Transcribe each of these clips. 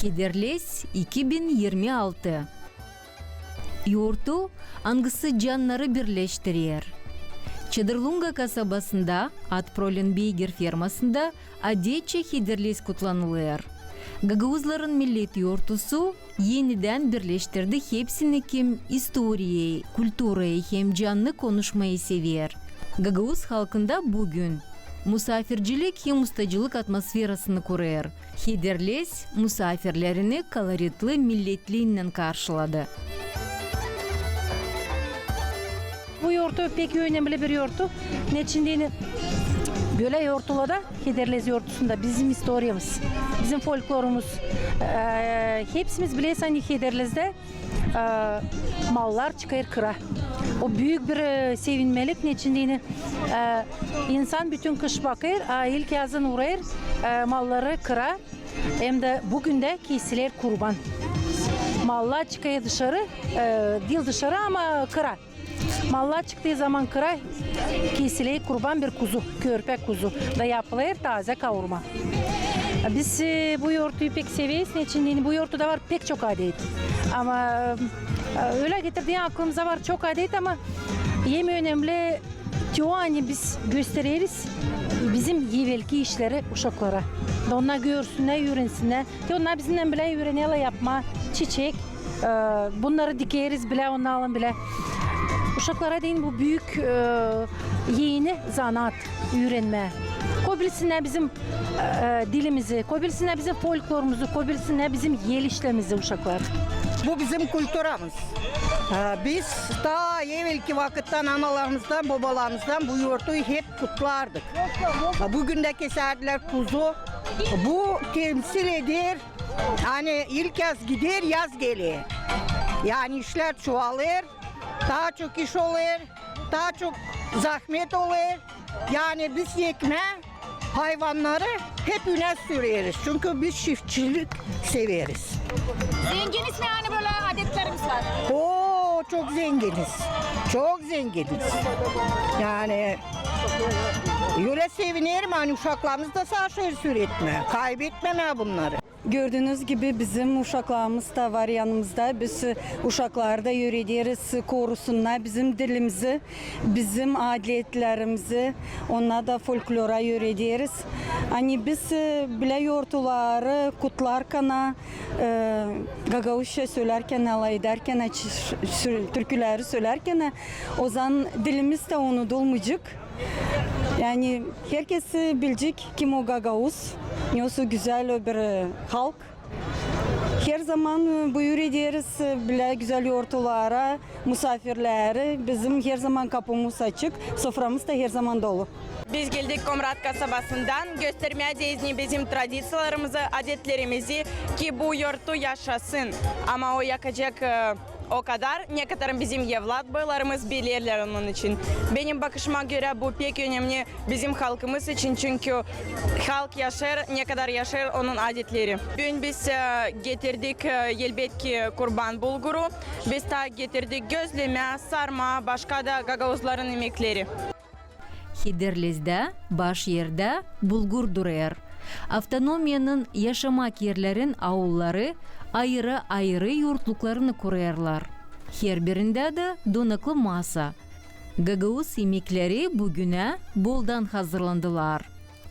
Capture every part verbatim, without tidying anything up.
Hederlez iki bin irmi altı. Yortu, angısı cannarı birleştirer. Çadırlunga kasabasında Atprolin Beygir fermasında adetçä Hederlez kutlanılêr. Gagauzların millet yortusu enidän birleştirdi hepsini, kim istoriyayı, kulturayı hem canlı konuşmayı sever. Gagauz halkında büün musaafircilik hem ustacılık atmosferasını kurêr. Hederlez musaafirlerini koloritli milletliinnän karşıladı. Bu yortu pek önemli bir yortu. Neçin deyni, bölä yortularda, Hederlez yortusunda bizim istoriyamız, bizim folklorumuz, e, hepsimiz bileriz, ani Hederlezdä e, mallar çıkêr kıra. O büük bir, e, sevinmelik, neçin deyni, e, insan bütün kış bakêr, a ilkyazın uurêr, e, malları kıra. Hem dä büün dä kesiler kurban. Mallar çıkêr dışarı, e, diil dışarı, ama kıra. Mallar çıktıı zaman kıra kesiler kurban bir kuzu, körpä kuzu da yapılêr tazä kavurma. Biz, e, bu yortuyu pek severiz, neçin deyni, bu yortuda var pek çok adet. Ama, e, ölä getirdi, aklımıza var çok adet, ama en önemli te o, ani biz göstereriz bizim evelki işleri uşaklara. Da onnar görsünnär, üürensinnär. Te onnar bizimnän bilä üürenerlär yapmaa çiçek, e, bunnarı dikeriz bilä, onnarlan bilä. Uşaklara deyni bu büük, e, eni zanaat üürenmää. Koy bilsinnär bizim, e, dilimizi, koy bilsinnär bizim folklorumuzu, koy bilsinnär bizim el işlerimizi uşaklar. Bu bizim kulturamız. E, biz taa evelki vakıttan analarımızdan, bobalarımızdan bu yortuyu hep kutlardık. E, büün dä kesärdilär kuzu. Bu temsil eder Ani ilkyaz gider, yaz geler. Yani işlär çuvalêr, taa çok iş olêr, taa çok zahmet olêr. Yani biz ekmää, hayvannarı hep önä süreriz. Çünkü biz çiftçilik severiz. Zenginiz mi, ani bölä adetlerimiz var? Oo, çok zenginiz. Çok zenginiz. Yani ölä sevinerim, ani uşaklarımız da savaşêr üüretmää, kaybetmemää bunnarı. Gördüünüz gibi, bizim uşaklarımız da var yanımızda. Biz, e, uşakları da üürederiz, korusunnar bizim dilimizi, bizim adetlerimizi, onnar da folklora üürederiz. Ani biz, e, bölä yortuları kutlarkana, e, gagauzça sölärkänä, alay edärkänä, çi-, sü-, türküleri sölärkänä, ozaman dilimiz dä unudulmayacek. Yani herkez, e, bilecek, kim o gagauz, ne o gözäl o bir, e, halk. Herzaman, e, buyur ederiz, e, bölä gözäl yortulara musaafirleri. Bizim herzaman kapımız açık, soframız da herzaman dolu. Biz geldik Komrat kasabasından, göstermää deyni bizim tradiţiyalarımızı, adetlerimizi, ki bu yortu yaşasın. Ama o yakacek, e, o kadar, ne kadar bizim evlatboylarımız bilerlär onun için. Benim bakışıma görä, bu pek önemli bizim halkımız için, çünkü halk yaşêêr, ne kadar yaşêêr onun adetleri. Büün biz, e, getirdik, e, elbetki, kurban bulguru. Biz taa getirdik gözlemä, sarma, başka da gagauzların emekleri. Hederlezdä baş erdä bulgur durêr. Avtonomiyanın yaşamak erlerin aulları ayırı-ayırı yurtluklarını kurêrlar. Herbirindä dä donaklı masa. Gagauz emekleri büünä boldan hazırlandılar.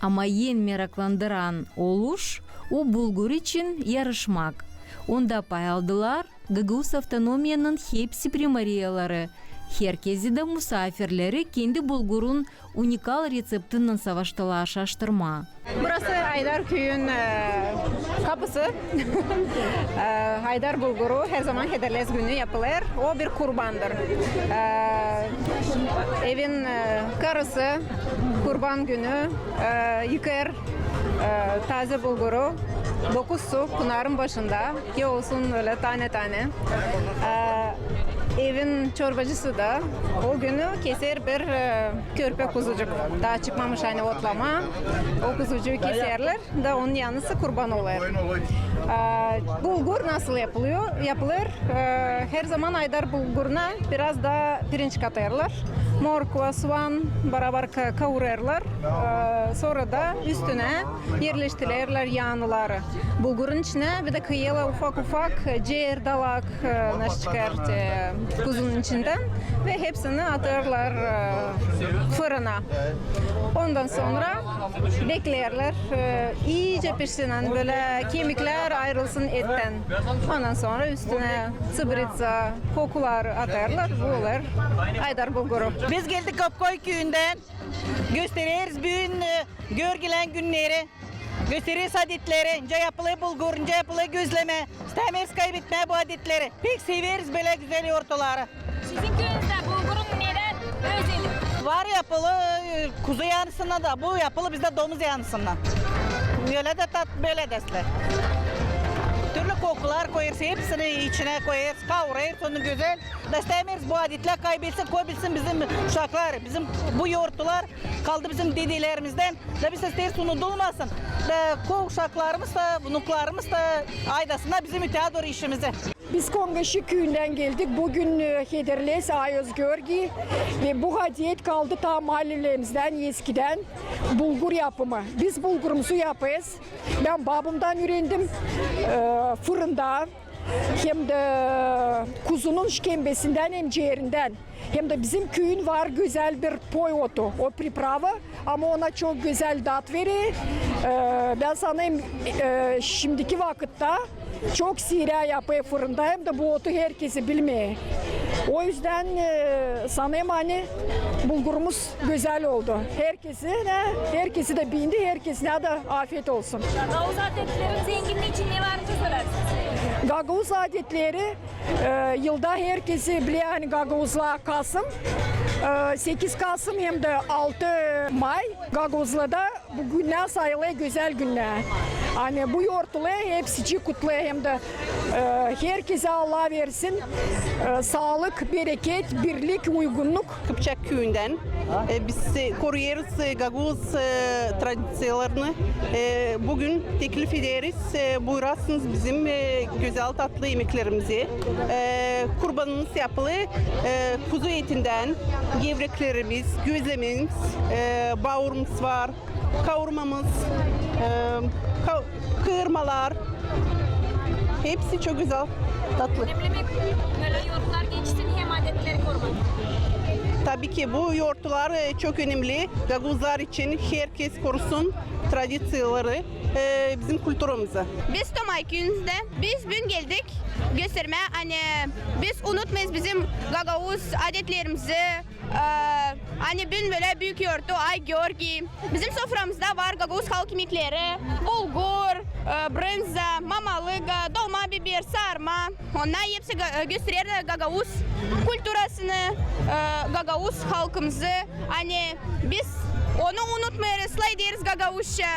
Ama en meraklandıran oluş, o bulgur için yarışmak. Onda pay aldılar Gagauz Avtonomiyanın hepsi primariyaları, herkezi dä musaafirleri kendi bulgurun unikal reţeptinnän savaştılar şaştırmaa. Burası Aydar küüyün, e, kapısı. E, Aydar bulguru herzaman Hederlez günü yapılêr. O bir kurbandır. E, evin, e, karısı kurban günü, e, yıkêr, e, tazä bulguru dokuz su pınarın başında. Ki olsun ölä tane-tane. E, Evin çorbacısı da o günü keser bir, e, körpä kuzucuk. Taa çıkmamış ani otlama. O kuzucuğu keserlär da onun yanısı kurban olêr. E, bulgur nasıl yapılıyor? Yapılır. E, her zaman aydar bulguruna biraz da pirinç katêrlar. Morkva, suan barabar ka-, kaurêrlar. E, sora da üstünä erleştirerlär yaaları. Bulgurun içinä bir dä kıyêrlar ufak-ufak ceerdalak, e, nasıl çıkar, e, kuzunun içindän ve hepsini atêrlar, e, fırına. Ondan sora bekleerlär, e, iicä pişsin, ani bölä kemiklär ayırılsın ettän. Ondan sora üstünä sıbrıtsa, kokular atêrlar, bu olêr aydar bulguru. Biz geldik Kapkoy küüyündän. Göstereriz büün, e, Görgilän günneri. Göstereriz adetleri, nicä yapılêr bulgur, nicä yapılêr gözlemä. İstämeeriz kaybetmää bu adetleri. Pek severiz bölä gözäl yortuları. Sizin küüyünüzdä bulgurun neler özeli? Var yapılı, e, kuzu yaanısından da, bu yapılı bizdä domuz yaanısından. Ölä dä tat, bölä dä islää. Türlü kokular koyêrız, hepsini içinä koyêrız, kaurêrız onu gözäl. Da istämeeriz bu adetlär kaybetsin, koy bilsin bizim uşaklar, bizim bu yortular kaldı bizim dedelerizdän. Da biz istäeriz unudulmasın. Da koy uşaklarımız da, vnuklarımız da aydasınnar bizim öteyä dooru işimizi. Biz Kongaşi küüyündän geldik. Bugün, e, hederleeriz Ayoz Görgi ve bu adet kaldı taa maalelerimdän eskidän bulgur yapımı. Biz bulgurumuzu yapêrız. Bän babamdan üürendim, e, fırında. Hem dä kuzunun şkembesindän hem ceerindän. Hem dä bizim küüyün var gözäl bir poy otu, o priprava, ama ona çok gözäl tat verer. E, bän sanêrım, e, şindiki vakıtta çok siirä yapêr fırında, hem dä bu otu herkezi bilmeer. O üzdän, e, sanêrım, ani bulgurumuz gözäl oldu. Herkezi, ne, herkezi dä beendi, herkesinä dä afiyet olsun. Gagauz adetlerin zenginlii için ne var, ne sorarsınız? Gagauz adetleri, e, yılda herkezi biler, ani gagauzlar Kasım, e, sekiz Kasım hem dä altı May gagauzlarda bu günnär sayılêr gözäl günnär. Ani bu yortuları hepsicii kutlêêr hem dä, e, herkezä Allah versin, e, saalık, bereket, birlik, uygunnuk. Kıpçak küüyündän. E, biz, e, koruyêrız, e, gagauz, e, tradiţiyalarını. E, büün teklif ederiz, e, buyurasınız bizim, e, gözäl tatlı emeklerimizi. E, kurbanımız yapılı, e, kuzu etindän, gevreklerimiz, gözlemimiz, e, baurumuz var. Kaurmamız, e, ka-, kıırmalar. Hepsi çok gözäl, tatlı. Önemli mi bölä yortular geçsin hem adetleri korumak? Tabii ki bu yortular, e, çok önemli. Gagauzlar için herkez korusun tradiţiyaları, e, bizim kulturamızı. Biz Tomay küüyündän, biz büün geldik göstermää, ani biz unutmêêrız bizim gagauz adetlerimizi, E, ani büün bölä büük yortu, Ay Görgi. Bizim soframızda var gagauz halk emekleri, bulgur, e, brındza, mamalıga, dolma biber, sarma. Onnar hepsi ga-, e, gösterer gagauz kulturasını, e, gagauz halkımızı. Ani biz onu unutmêêrız, lafederiz gagauzça.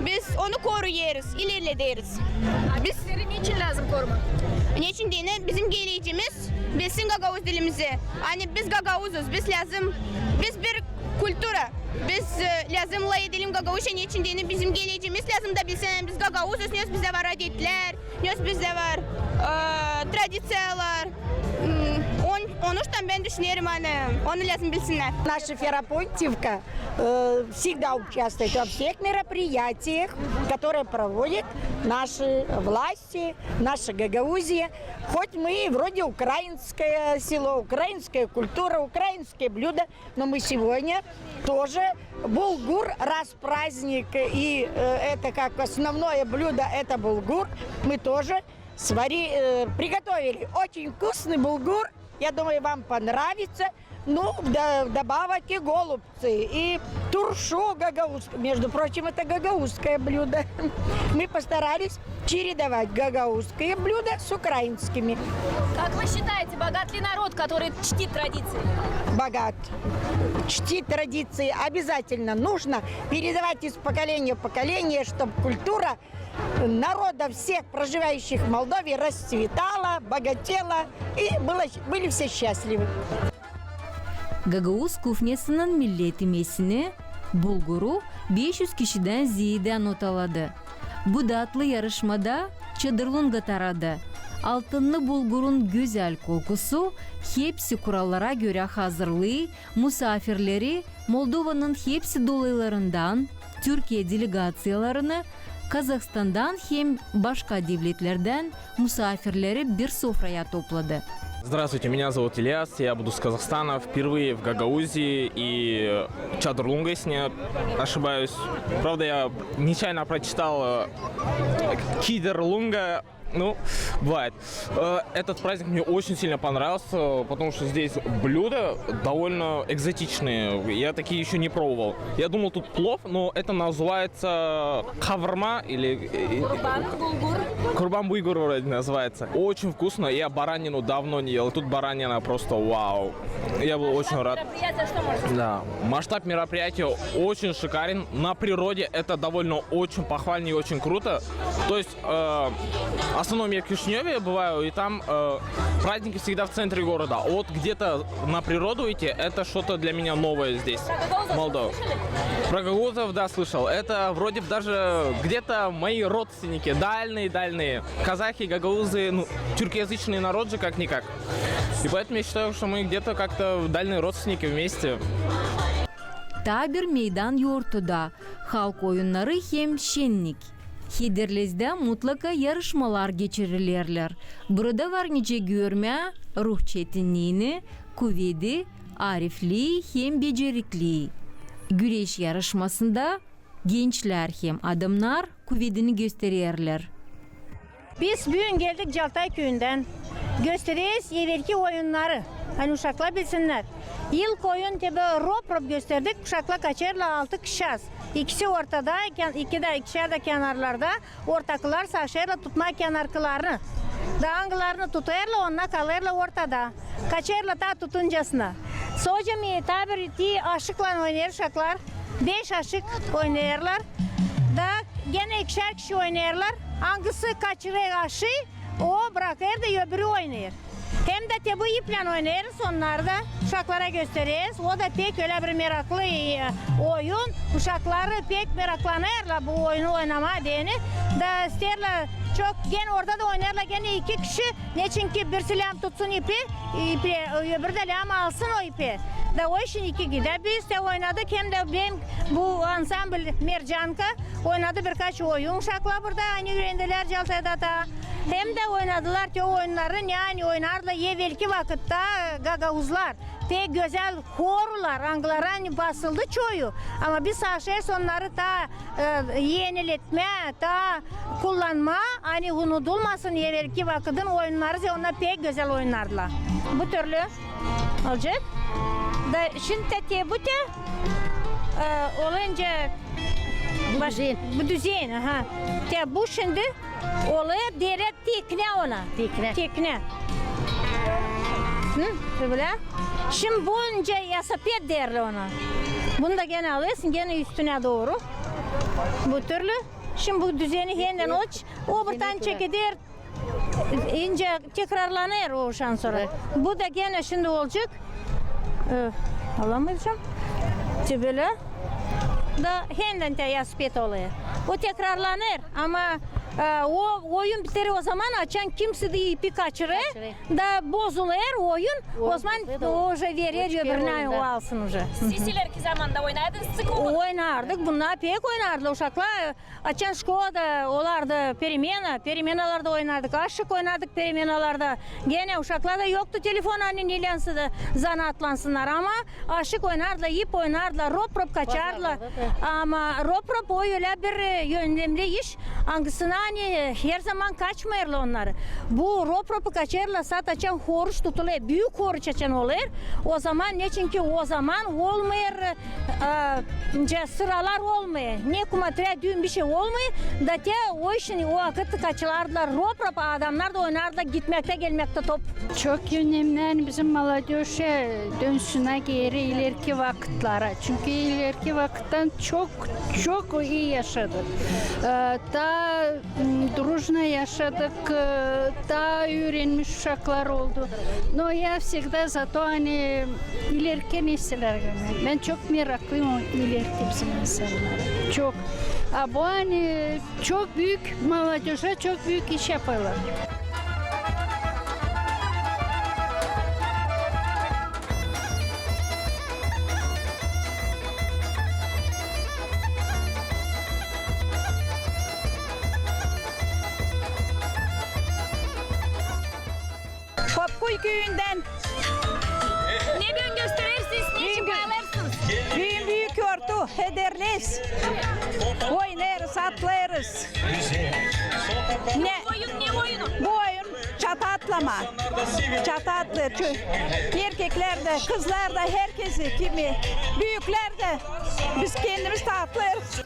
Biz onu koruyêrız, ilerlederiz. Biz... Adetleri neçin lääzım korumaa? Neçin deyni, bizim gelecemiz bilsin gagauz dilimizi. Ani biz gagauzuz, biz lääzım, biz bir kultura. Biz, e, lääzım lafedelim gagauzça, neçin deyni, bizim gelecemiz lääzım da bilsin, ani biz gagauzuz, ne bizdä var adetlär, ne bizdä var, e, tradiţiyalar. Hmm, on-, onu ştan bän düşünerim, ani onu lääzım bilsinnär. Наша Ферапонтовка, э, всегда участвует во всех мероприятиях, которые проводят наши власти, наша Гагаузия. Хоть мы и вроде украинское село, украинская культура, украинские блюда, но мы сегодня тоже булгур, раз праздник, и, э, это как основное блюдо, это булгур, мы тоже свари-, э, приготовили очень вкусный булгур. Я думаю, вам понравится. Ну, да, добавок и голубцы, и туршу гагаузскую. Между прочим, это гагаузское блюдо. Мы постарались чередовать гагаузские блюда с украинскими. Как вы считаете, богат ли народ, который чтит традиции? Богат. Чтить традиции обязательно нужно, передавать из поколения в поколение, чтобы культура народов всех, проживающих в Молдове, расцветала, богатела, и было, были все счастливы. Gagauz kufnasının millet imesini, bulguru beş üz kişidän zeedä notaladı. Bu datlı yarışmada çadırlunga taradı. Altıllı bulgurun gözäl kokusu hepsi kurallara görä hazırlêêr musaafirleri Moldovanın hepsi dolaylarından, Türkiye delegaţiyalarını, Kazahstandan hem başka devletlerdän musaafirleri bir sofraya topladı. Здравствуйте, меня зовут Ильяс, я буду с Казахстана, впервые в Гагаузии и Чадырлунга, если не ошибаюсь. Правда, я нечаянно прочитал э, Кидерлунга, ну, бывает. Э, этот праздник мне очень сильно понравился, потому что здесь блюда довольно экзотичные. Я такие ещё не пробовал. Я думал, тут плов, но это называется каварма или э, Курбан булгур. Курбан булгур вроде называется. Очень вкусно. Я баранину давно не ел. Тут баранина просто вау. Я был очень рад. Мероприятие, что можешь сказать? Да. Масштаб мероприятия очень шикарен. На природе это довольно очень похвально и очень круто. То есть Э, в основном я в Кишинёве бываю, и там э, праздники всегда в центре города. А вот где-то на природу идти, это что-то для меня новое здесь, в Молдове. Про гагаузов, да, слышал. Это вроде бы даже где-то мои родственники, дальние-дальние. Казахи, гагаузы, ну, тюркоязычный народ же как-никак. И поэтому я считаю, что мы где-то как-то дальние родственники вместе. Taa bir meydan yortuda, halk oyunnarı hem şennik. Hederlezdä mutlaka yarışmalar geçirilerlär. Burada var nicä görmää ruh çetinniini, kuvedi, ariflii hem becerikli. Güreş yarışmasında gençlär hem adamnar kuvedini göstererlär. Biz büün geldik Caltay küüyündän. Göstereriz evelki oyunnarı. Ani uşaklar bilsinnär. İlk oyun te bö rop-rop gösterdik. Uşaklar kaçêrlar altı kişi az. İkisi ortada, ikidä, ikişär dä kenarlarda. Ortakılar saşêrlar tutmaa kenarkılarını. Da angılarını tutêrlar, onnar kalêrlar ortada. Kaçêrlar taa tutuncasına. Socam i taa bir ti aşıklan oynêêr uşaklar. Beş aşık oynêêrlar. Da genä ikişär kişi oynêêrlar. Angısı kaçırêr aşıı, o brakêr da öbürü oynêêr. Hem dä te bu iplän oynêêrız, onnarı da uşaklara göstereriz. O da pek ölä bir meraklı e, oyun. Uşakları pek meraklanêrlar bu oyunu oynamaa deyni. Da isteerlär çok, genä orada da oynêêrlar genä iki kişi. Neçinki birisi lääzım tutsun ipi, ipi, öbürü dä lääzım alsın o ipi. Da o için iki gidä biz dä oynadık, hem dä benim bu ansambl Mercanka oynadı birkaç oyun uşaklar burada, ani üürendilär Caltayda taa. Hem dä oynadılar te oyunnarı, ani oynardılar evelki vakıtta gagauzlar. Pek gözäl horular, angıları ani basıldı çoyu. Ama biz saşêrız onnarı taa e, eniletmää, taa kullanmaa, ani unudulmasın evelki vakıdın oyunnarı, zerä onnar pek gözäl oynardılar. Bu türlü olacek. Da şindi te bu te e, olêr nicä bu düzen. Bu düzen, aha. Te bu şindi olêr, deerlär teknä ona. Teknä. Teknä. Hı, bölä. Şindi bu nicä elasoped deerlär ona. Bunu da genä alêrsın, genä üstünä dooru. Bu türlü. Şindi bu düzeni hendän olêr, o bir tanä çekeder, nicä tekrarlanêr o şan sora. Evet. Bu da genä şindi olacek. E, alamayacam. Te bölä. Da hendän te elasoped olêr. O tekrarlanêr, ama e, o oyun biter ozaman, açan kimsä dä ipi kaçırêr, da bozulêr oyun, ozaman o uje verer öbürünä, o alsın uje. Siz ileriki zamanda oynaydınız, sık mı? Oynardık, bunnar pek oynardılar uşaklar. Açan şkolada olardı peremena, peremenalarda oynardık, aşık oynardık peremenalarda. Genä uşaklarda yoktu telefon, ani neylensä dä zanaatlansınnar, ama aşık oynardılar, ip oynardılar, rop-rop kaçardılar. Ama rop-rop o ölä bir e, önemli iş, angısına Ani herzaman kaçmêêrlar onnarı. Bu rop-ropu kaçêrlar, saat açan horuç tutulêr, büük horuç açan olêr. Ozaman, neçinki ozaman olmêêr, e, sıralar olmêêr. Ne kumaträ düün bişey olmêêr. Da te o işin o vakıt kaçardılar rop-ropu, adamnar da oynardılar gitmektä, gelmektä top. Çok önemli, ani bizim молодёжь dönsün geeri ileriki vakıtlara. Çünkü ileriki vakıttan çok, çok ii yaşadık. E, taa m, дружно yaşadık, e, taa üürenmiş uşaklar oldu. Но я всегда за то, ani ileriki nesiller. Bän çok meraklıyım o ileriki bizim insanlara. Çok. A bu ani çok büük, молодёжь çok büük iş yapêrlar. Kopkuy küüyündän. Ne büün gösterersiniz, ne için bayılêrsınız? Büün büük yortu, hederlez. Oynêêrız, atlêêrız. Ne? Oyun, ne oyunu? Bu oyun çatı atlama. Çatı atlêêr. Çö-, erkeklär dä, kızlar da, herkezi kimi, büüklär dä. Biz kendimiz dä atlêêrız.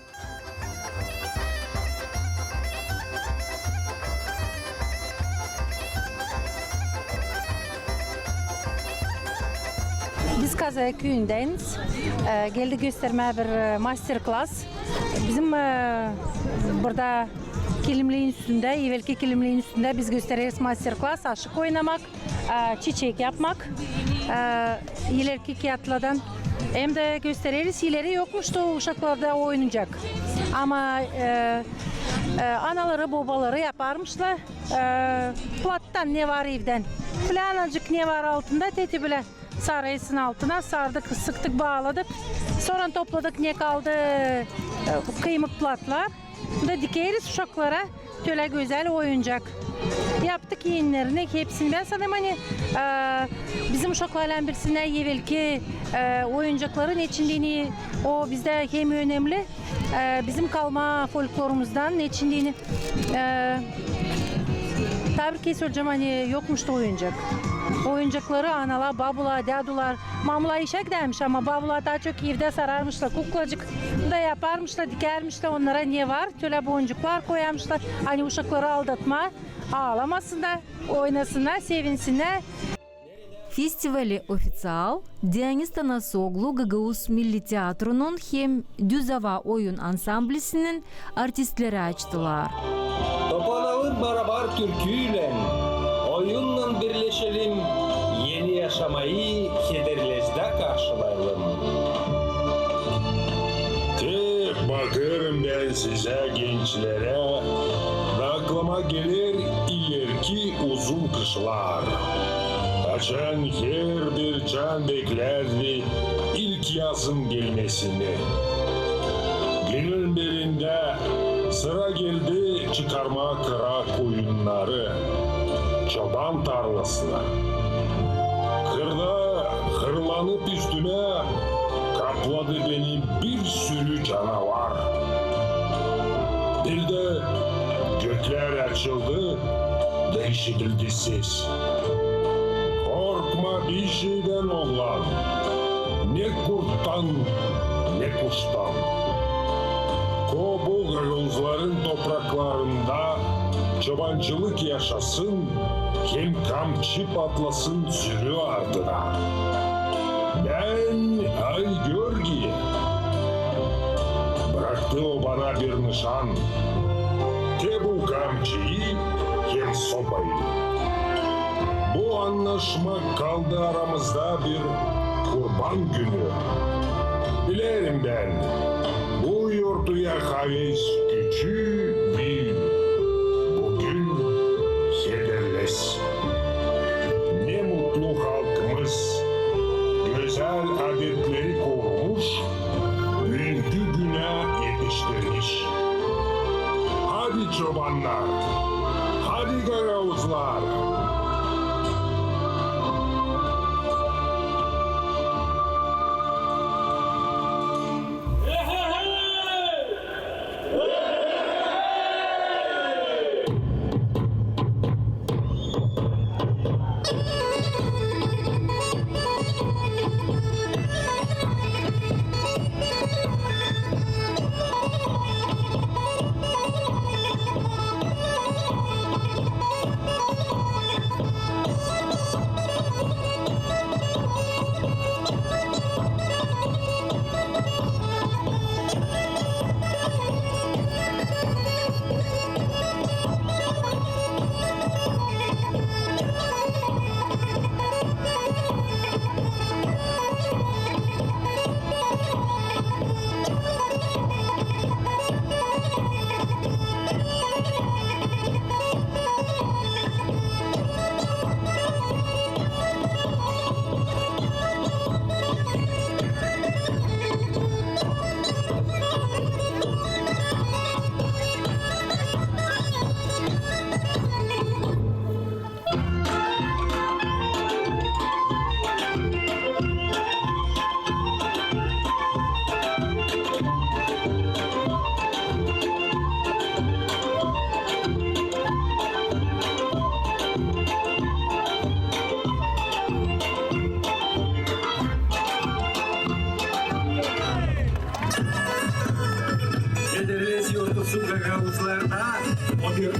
Biz Kazaya küüyündäniz. E, geldik göstermää bir, e, master-klass. Bizim, e, burada kilimnerin üstündä, evelki kilimnerin üstündä biz göstereriz master-klass, aşık oynamak, e, çiçek yapmak, e, ileriki kiyatlardan. Hem dä göstereriz, ileri yokmuştu uşaklarda oynayacak. Ama, e, e, anaları, bobaları yaparmışlar, e, plattan ne var evdän. Plânacık ne var altında, teti bilä sarêrsın altına, sardık, sıktık, baaladık. Sora topladık, ne kaldı, e, kıymık platlar. Da dikeriz uşaklara tölä gözäl oyuncak. Yaptık eenilerini hepsini. Bän sanêrım, ani, e, bizim uşaklarlan birisi evelki, e, oyuncakların içindän o bizdä hem önemli, e, bizim kalma folklorumuzdan içindän, e, taa bir kerä söleyecäm, ani yokmuştu oyuncak. Oyuncakları analar, babular, dädular, mamular işä gidärmiş, ama babular taa çok evdä sararmışlar, kuklacık da yaparmışlar, dikärmişlär onnara ne var. Tölä boncuklar koyarmışlar, ani uşakları aldatmaa, aalamasınnar, oynasınnar, sevinsinnär. Festivali ofiţial Deniz Tanasoglu Gagauz Milli Teatrunun hem Düz ava oyun ansamblisinin artistleri açtılar. Toplanalım barabar türküylän, oyunnan birleşelim, eni yaşamayı hederlezdä karşılayalım. Te bakêrım bän sizä, gençlerä, da aklıma geler ilerki uzun kışlar. Açan herbir can beklärdi ilk yazın gelmesini. Günün birindä sıra geldi çıkarmaa kıra koyunnarı çoban tarlasına. Kırda hırlanıp üstümä kapladı beni bir sürü canavar. Birdä göklär açıldı da işidildi ses. Korkma bişeydän, oglan, ne kurttan, ne kuştan. Ko bu gagauzların topraklarında çobancılık yaşasın, hem kamçı patlasın sürü ardına. Bän, ay gör ki, bıraktı o bana bir nışan. Te bu kamçıyı hem sopayı. Bu annaşma kaldı aramızda bir kurban günü. Bilerim bän, bu yortuya halis küçü büün, büün hederlez. Ne mutlu halkımız gözäl adetleri korumuş, büünkü günä etiştirmiş. Hadi, çobannar, hadi, gagauzlar!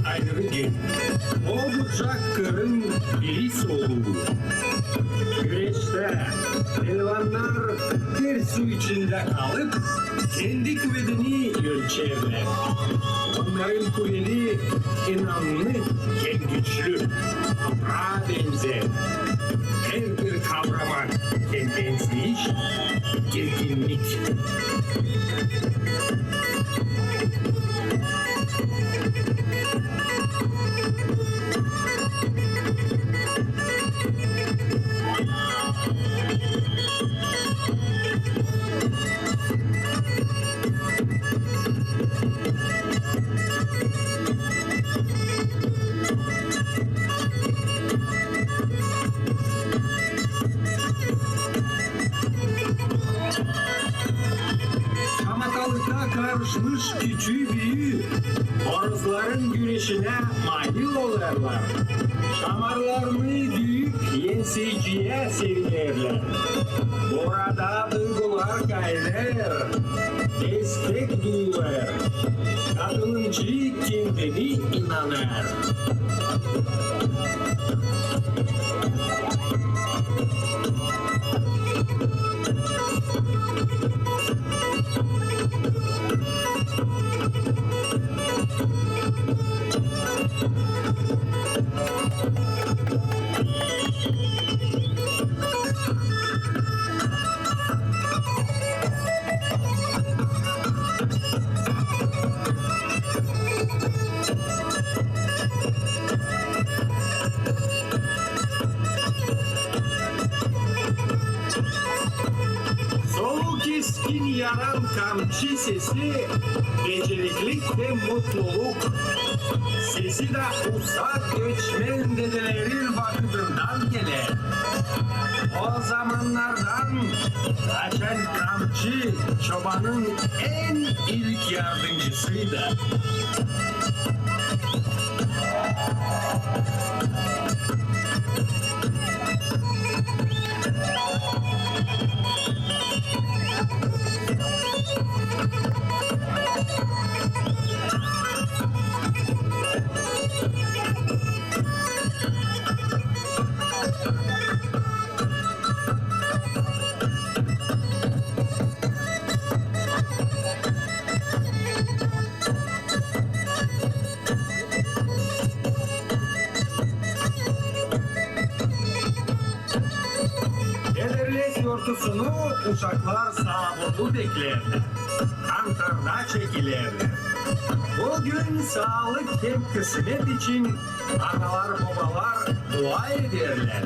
Ayrı gün. O bucak kırın biri soluu. Güreştä pelvannar bir su içindä kalıp, kendi kuvedini ölçerlär. Onnarın kuvedi inanlı hem güçlü, topraa benzär. Herbir kavrama hem benzeyiş, girginnik. Şamatalıkta karışmış küçüü-büyüü horozların güreşinä mayıl olêrlar. Şamarlarını düüp, enseyiciyä sevinerlär. Burada duygular kaynêêr, destek duyulêr. Katılımcı kendini inanêr. Soluu keskin yaran kamçı sesi beceriklik hem mutluluk. Sesi dä uzak göçmen dedelerin vakıdından geler. O zamannardan, açan kamçı çobanın en ilk yardımcısıydı. Dederlär yortusunu uşaklar saburlu bekleerlär, kantarda çekilerlär. Bu gün saalık hem kısmet için analar-bobalar dua ederlär.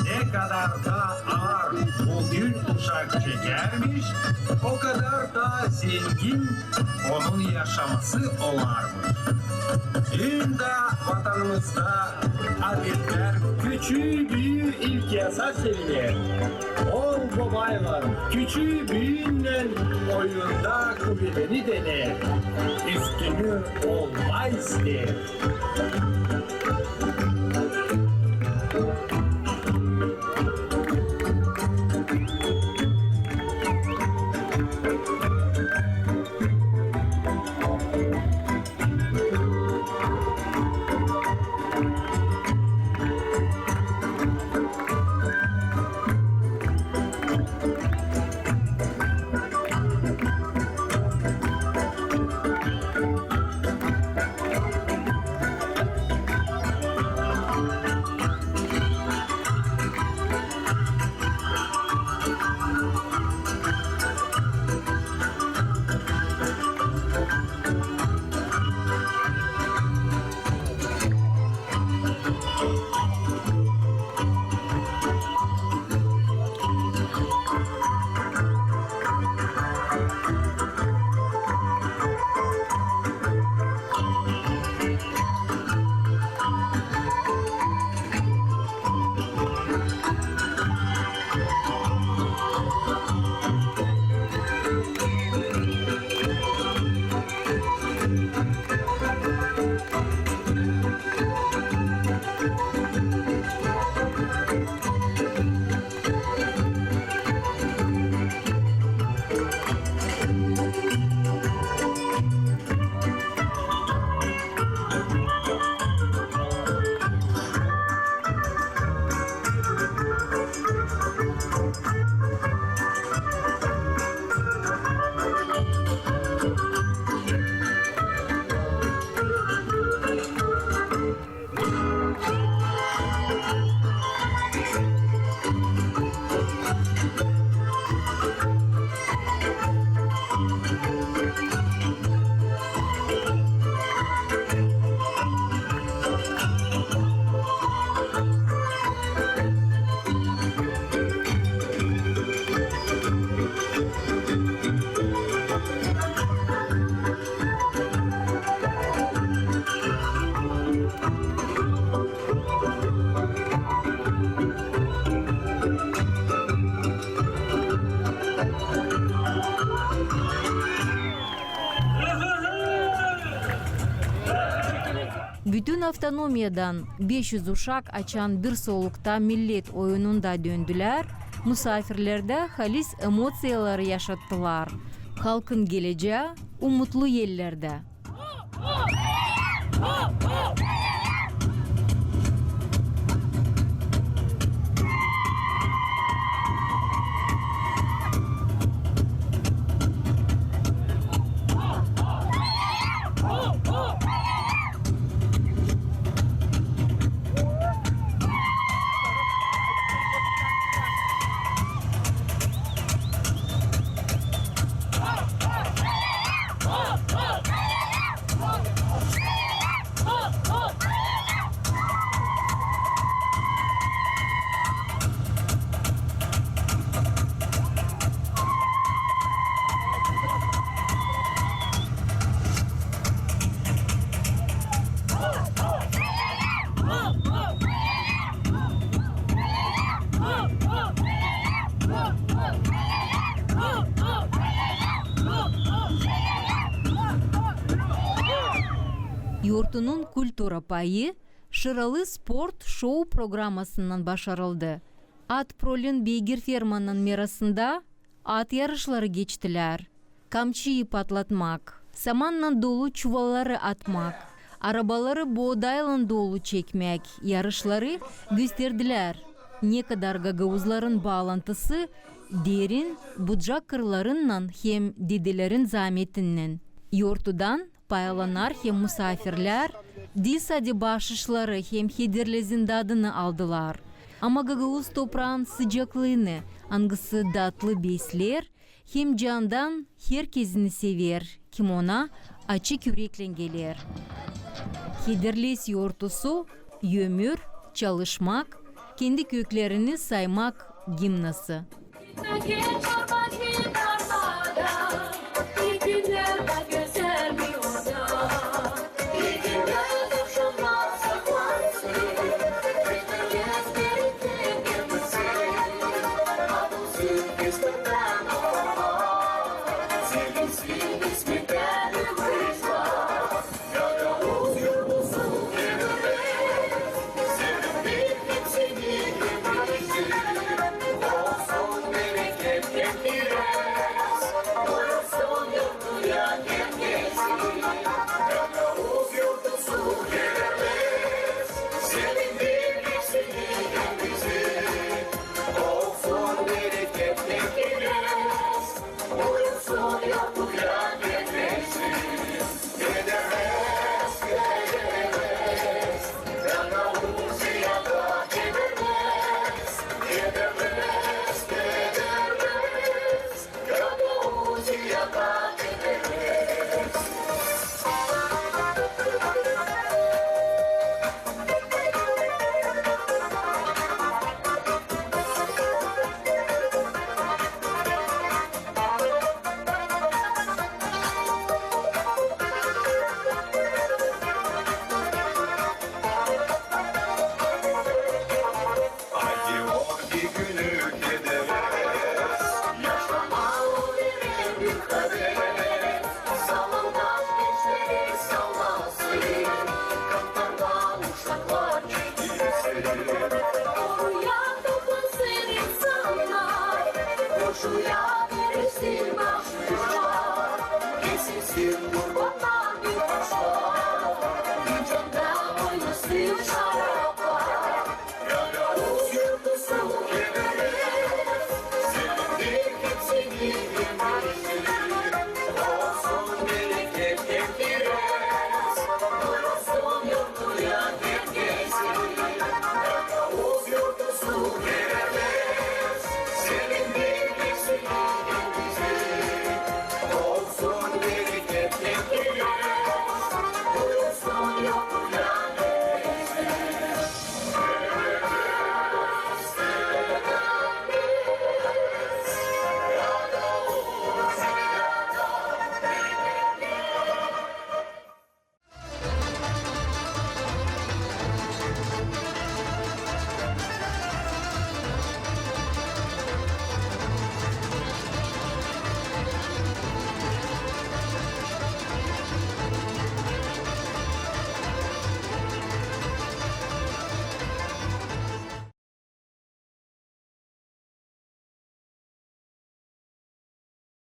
Ne kadar da aar bu gün uşak çekärmiş, o kadar da zengin onun yaşaması olarmış. Dündä vatanımızda adetlär küçüü-büyüü ilk yasa seviler. Ool bobaylan, küçüü-büyüünnän oyunda kuvedini dener, üstünü olmaa isteer. Avtonomiyadan beş üz uşak, açan bir solukta millet oyununda döndülär, musaafirlerdä halis emoţiyaları yaşattılar. Halkın gelecää umutlu ellerdä. Yortunun kultura payı şıralı sport şou programasınnan başarıldı. At Prolin beygir fermanın merasında at yarışları geçtilär. Kamçıyı patlatmak, samannan dolu çuvalları atmak, arabaları boodaylan dolu çekmäk yarışları gösterdilär. Nekadar gagauzların baalantısı derin Bucak kırlarınnan hem dedelerin zaametinnän. Yortudan paylanan hem musaafirlär diil sade baaşışları hem hederlezin dadını aldılar, ama gagauz topraanın sıcaklığını, angısı datlı beslär hem candan herkezini sever, kim ona açık üreklän geler. Hederlez yortusu, ömür, çalışmak, kendi köklerini saymak gimnası.